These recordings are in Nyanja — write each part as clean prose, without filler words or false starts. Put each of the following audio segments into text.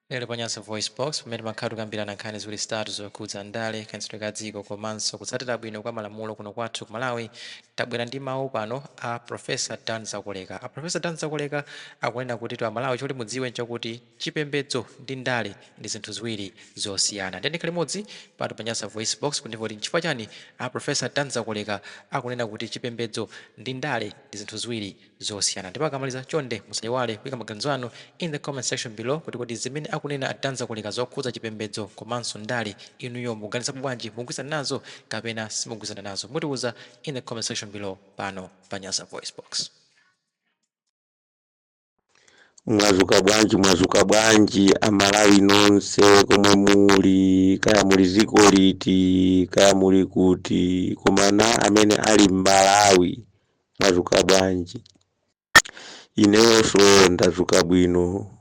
Lero pa Nyasa VoiceBox, pamene timakhala tikukambirana nkhani ziwiri zitatu zokhudza ndale, kayendetsedwe ka dziko komanso kutsatira bwino kwa malamulo kuno kwathu ku Malawi, tabwera ndi mawu pano a Professor Dan Zakoleka. A Professor Dan Zakoleka akunena kuti Amalawi, choti mudziwe nchakuti chipembedzo ndi ndale ndi zinthu ziwiri zosiyana. Ndiye ndikhale limodzi pano pa Nyasa VoiceBox kuti ndimve kuti nchifukwa chani a Professor Dan Zakoleka akunena kuti chipembedzo ndi ndale ndi zinthu ziwiri zosiyana. Ndipo akamaliza, chonde musayiwale kuyika maganizo anu in the comment section below kuti kodi zimene akunena a Dan Zakoleka zokhudza chipembedzo komanso ndale, inuyo mukuganizapo bwanji? Mugwirizana nazo kapena simugwirizana nazo? Mutiuza in the comment section below pano pa Nyasa VoiceBox. Mwazuka bwanji? Mwazuka bwanji Amalawi nonse komwe muli, kaya muli ziko liti, kaya muli kuti, komana amene ali m'Malawi, mwazuka bwanji? Ineyonso ndazuka bwino.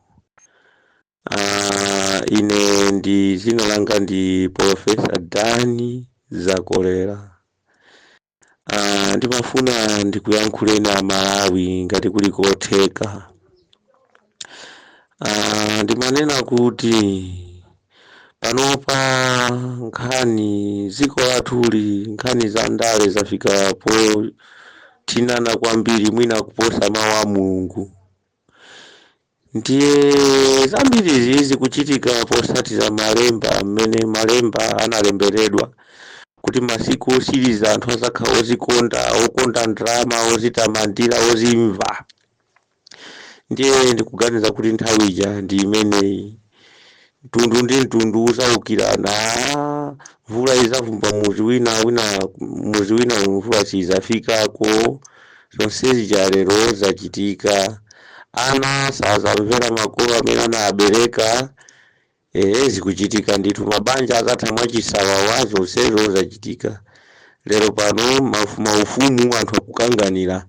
Ine ndi dzina langa ndi Professor Dan Zakolera. Ndimafuna ndikuyankhuleni Amalawi ngati kuli kotheka. Ndimanena kuti panopa nkhani dziko lathuli, nkhani za ndale zafika pothinana kwambiri, mwina kuposa mawu a Mulungu. Ndiye zambiri zikuchitika posatira malemba, mmene malemba analemberedwa kuti masiku osiriza anthu azakhala ozikonda, okonda ndalama, ozitamandira, ozimva. Ndiye ndikuganiza kuti nthawi ija ndi imeneyi. Mtundu ndi mtundu uzaukirana, mvula izavumba muzi wina, wina muzi wina mvula sizafikako. Zonse zija lero zachitika. Ana sazamvera makolo amene anabereka. Zikuchitika ndithu. Mabanja azatha mwachisawawa. Zonsezo zachitika lero pano. Maufumu anthu akukanganira.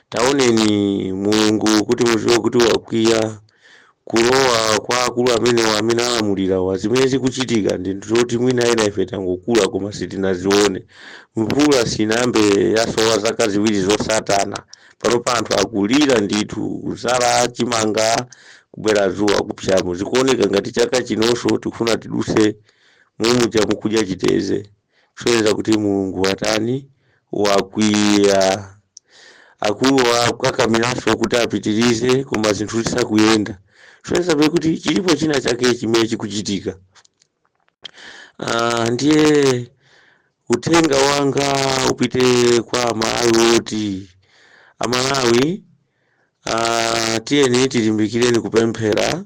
Taoneni Mulungu, kuti muziwe kuti wakwiya kulowa kwa akulu amenewa amene alamulirawa. Zimene zikuchitika ndi zoti mwina ena ife tangokula koma sitinazione. Mvula sinayambe yasowa zaka 2 zosatana. Panopa anthu akulira ndithu, kuzala chimanga, kubwera zuwa kupyamo. Zikuoneka ngati chaka chinonso tikufuna tiduse mumuja mukudya chiteze, kusonyeza kuti Mulungu watani? Wakwiya. Akulu akukakamiranso kuti apitirize, koma zinthu zisakuyenda, kusonyeza kuti chilipo china chake chimene chikuchitika. Ndiye uthenga wanga upite kwa Amalawi oti Amalawi, tiyeni tilimbikireni kupemphera.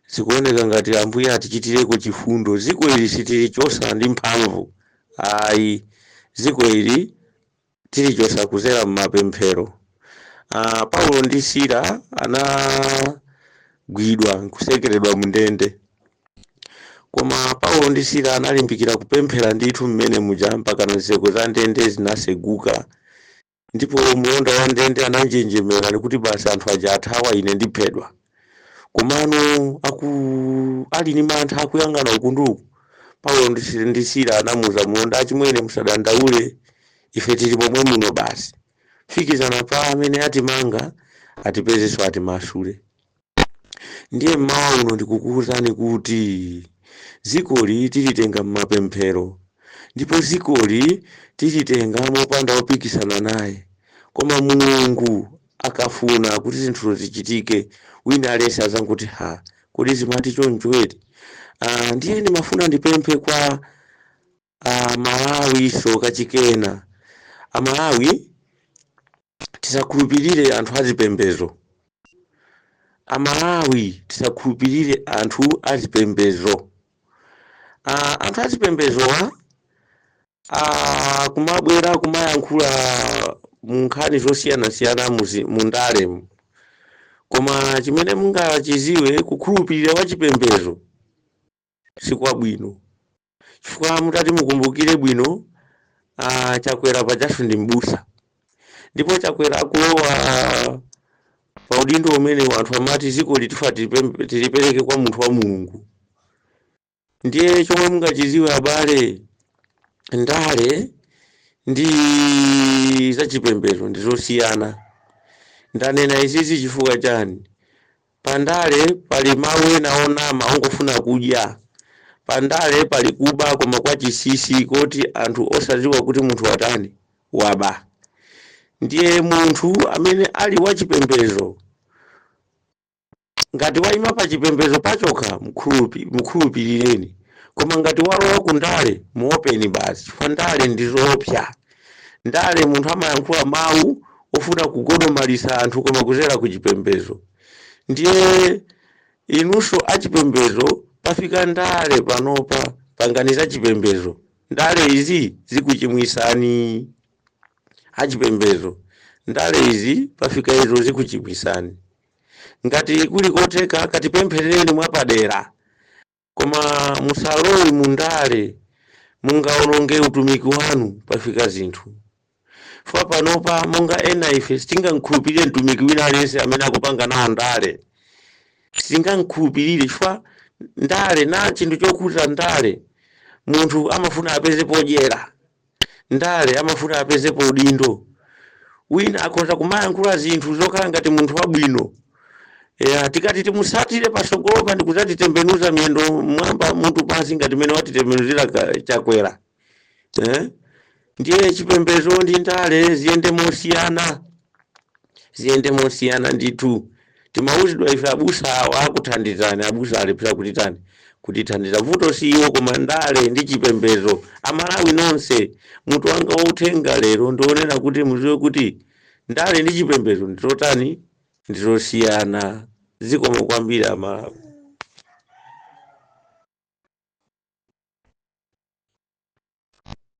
Zikuoneka ngati Ambuye atichitireko chifundo. Dziko ili sitilichosa ndi mphamvu ayi, dziko ili tilichosa kuzera m'mapemphero. Paulo ndi Sila anagwidwa nkusekeredwa mu ndende, koma Paulo ndi Sila analimbikira kupemphera ndithu mmene muja mpaka zitseko za ndende zinaseguka, ndipo mlonda wa ndende ananjenjemera ndikuti, "Basi, anthu aja athawa, ine ndiphedwa." Komano aku ali ni mantha, akuyang'ana uku ndi uku, Paulo ndi Sila anamuza mlonda, "Achimwene, musadandaule, ife tili pomwe muno basi. Fikizana pa amene atimanga atipezenso, atimasule." Ndiye mmawa uno ndikukuwuzani kuti dzikoli tilitenga m'mapemphero, ndipo dzikoli tilitenga mopanda opikisana naye. Koma Mulungu akafuna kuti zinthuzo zichitike, wina aliyense azanguti, "Ha, kodi zimati choncho eti?" Ndiye ndimafuna ndipemphe kwa Amalawiso kachikena. Amalawi, tisakhulupirire anthu azipembezo. Amalawi, tisakhulupirire anthu azipembezo. Anthu azipembezowa kumabwera kumayankhula mu nkhani zosiyanasiyana mu ndalemu, koma chimene mungachiziwe, kukhulupirira wachipembezo sikwabwino, chifukwa mutati mukumbukire bwino, Chakwera pachaso ndi mbusa, ndipo Chakwera akulowa pa udindo umene anthu amati dziko litifa tilipereke kwa munthu wa Mulungu. Ndiye chomwe mungachiziwe abale, ndale ndi zachipembedzo ndi zosiyana. Ndanena izizi chifukwa chani? Pandale pali mawu ena onama ongofuna kudya. Pandale pali kuba koma kwa chinsinsi, koti anthu osadziwa kuti munthu watani, waba. Ndiye munthu amene ali wachipembedzo, ngati wayima pa chipembedzo pachokha, mukhulupirireni, koma ngati walowa ku ndale, muopeni basi, chifukwa ndale ndi zoopsa. Ndale munthu amayankhula mawu ofuna kugodomalisa anthu koma kuzera ku chipembedzo. Ndiye inunso achipembedzo, pafika ndale panopa, pangani za chipembedzo. Ndale izi zikuchimwisani. Achipembedzo, ndale izi pafika izo zikuchimwisani. Ngati kuli kotheka, katipempherereni mwapadera, koma musalowe mu ndale, mungaononge utumiki wanu. Pafika zinthu fa panopa, monga ena ife sitingamkhulupirire mtumiki wina aliyense amene akupanga nawo ndale. Sitingamkhulupirire chifukwa ndale na chinthu chokhudza ndale, munthu amafuna apeze podyera. Ndale amafuna apezepo udindo. Wina akhoza kumayankhula zinthu zokhala ngati munthu wabwino ya, tikati timusatire pasogolopa ndikudzatitembenuza miyendo mwamba mutu pansi, ngati mene watitembenuzira Chakwera, eh? Ndiye chipembedzo ndi ndale ziyende mosiyana, ziyende mosiyana ndithu. Timauzidwa ife abusa awa akuthandizani, abusa alephera kutitani, kutithandiza. Vuto si iwo koma ndale ndi chipembedzo. Amalawi nonse, mutu wanga wauthenga lero ndionena kuti muziwe kuti ndale ndi chipembedzo ndizotani, ndizosiyana. Zikomo kwambiri, Amalawi.